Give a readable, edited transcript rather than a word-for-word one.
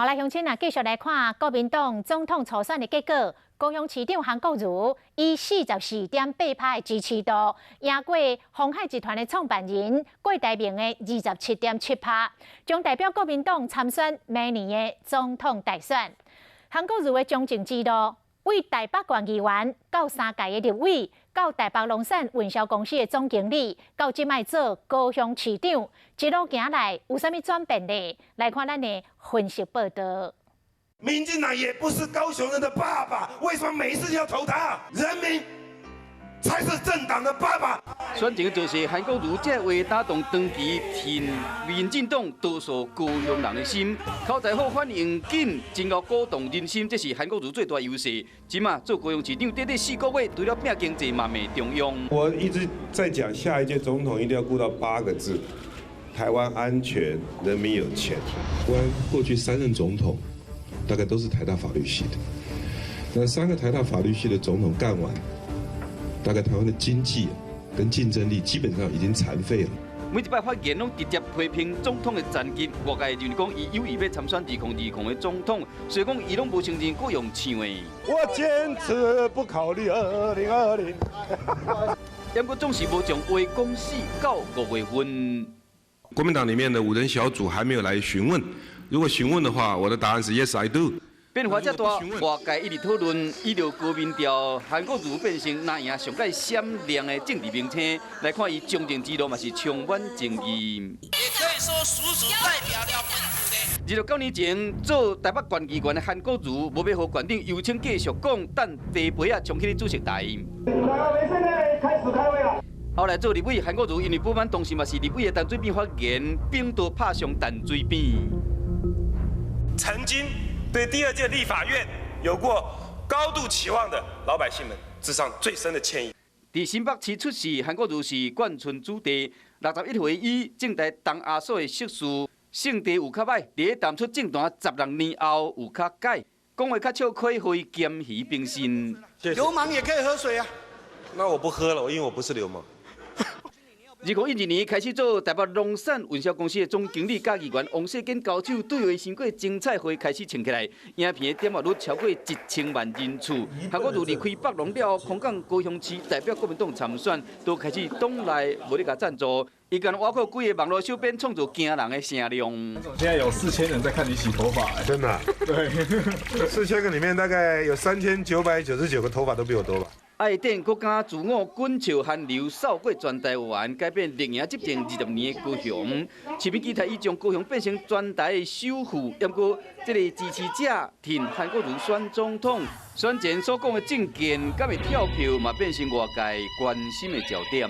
好來，鄉親啊，繼續來看國民黨總統初選的結果。高雄市長韓國瑜以44.8%的支持度，贏過鴻海集團的創辦人郭台銘的27.7%，將代表國民黨參選明年的總統大選。韓國瑜的從政之路，為台北縣議員到三屆的立委，到台北農產運銷公司的總經理，到這擺做高雄市長，一路行來有啥物轉變呢？來看咱的分析報道。民進黨也不是高雄人的爸爸，為什麼每一次要投他？人民才是政黨的爸爸。選前就是韓國瑜這話打動長期挺民進黨多數高雄人的心，口才好，反應緊，真夠鼓動人心，這是韓國瑜最大優勢。這馬做高雄市長，短短4個月，除了拼經濟嘛袂中用。我一直在講，下一屆總統一定要顧到八個字：台灣安全，人民有錢。台灣過去三任總統，大概都是台大法律系的，那三個台大法律系的總統幹完，大概台灣的經濟跟競爭力基本上已經殘廢了。每一擺發言攏直接批評總統的戰績，外界認為講伊有意欲參選2020的總統，所以講伊攏無承認閣用唱的。我堅持不考慮2020。不過總是無將話講死到5月份。國民黨裡面的五人小組還沒有來詢問。如果詢問的話，我的答案是 Yes I do。變化這大，外界一直討論，依著高民調，韓國瑜變成藍營上蓋閃亮的政治明星，來看伊從政之路嘛是充滿爭議。也可以說，實實代表了本土的。29年前做台北縣議員的韓國瑜，無欲予縣長游清繼續講，等茶杯仔衝去主席台。我們現在開始開會了。後來做立委，韓國瑜因為不滿當時嘛是立委的陳水扁發言，反倒拍上陳水扁。曾經對第二屆立法院有過高度期望的老百姓們，致上最深的歉意。佇新北市出世，韓國瑜是眷村子弟，61歲以政大東亞所的碩士，性地有較歹，佇淡出政壇16年後有較改，講話較笑虧，會兼魚並信。流氓也可以喝水啊。那我不喝了，因為我不是流氓。2012年開始做台北農產運銷公司的總經理，佮議員王世堅交手對話，傷過精彩會開始穿起來，影片的點閱率超過1000萬人次。韓國瑜離開北農了後，空降高雄市代表國民黨參選，都開始黨內無咧共贊助，伊共挖過幾個網路小編創造驚人的聲量。現在有4000人在看你洗頭髮，真的？對，4000個裡面大概有3999個頭髮都比我多吧。愛電閣敢自我滾笑韓流，掃過全台灣，改變綠營執政20年的高雄。市民期待伊將高雄變成全台的首富，毋過這個支持者挺韓國瑜選總統，選前所講的政見，敢會跳票，嘛變成外界關心的焦點。